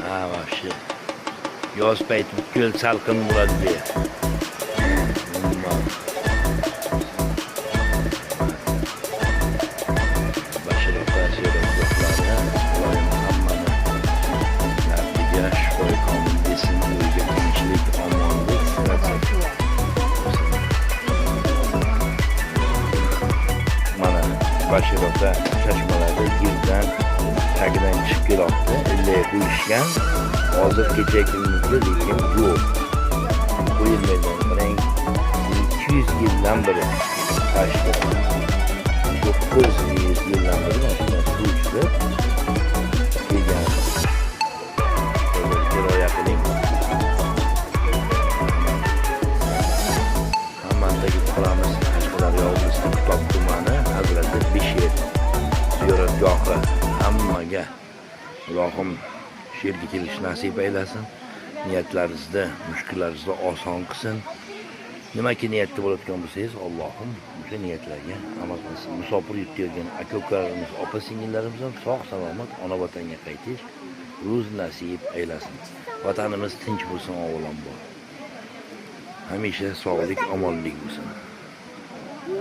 Ha, вообще. Yoz payti butkul salqin bo'ladi bu yer. Umuman. Bashir ota ziyoratgohlari, Xudoyim hammani dardiga shifoi komil bersin, uyiga tinchlik, omonlik nasib qilsin. Mana Bashir ota chashmalarda yerdan tagidan chiqib kelyapti. Illa qo'yishgan. Hozir kecha kunduzgi, lekin yo'q. Qo'yilmaydi. Qarang, 200 yildan beri tashdi. 900 yildan beri mana shundan suv chiqib kelgan. Himoya qiling. Hammani tagib qolamiz. Qashqadaryo oblasti, Kitob tumani, Hazrati Beshir ziyoratgohi. Hammaga Ilohim shu yerga kelish nasib aylasin. Niyatlaringizni, mushkullaringizni oson qilsin. Nimaki niyatda bo'layotgan bo'lsangiz, Allohim o'sha niyatlarga amal qilsin. Musofir yurtda yurgan aka-ukalarimiz, opa singillarimiz ham sog' salomat ona vatanga qaytish ro'z nasib aylasin. Vatanimiz tinch bo'lsin avvalambor. Hamisha sog'lik, omonlik bo'lsin.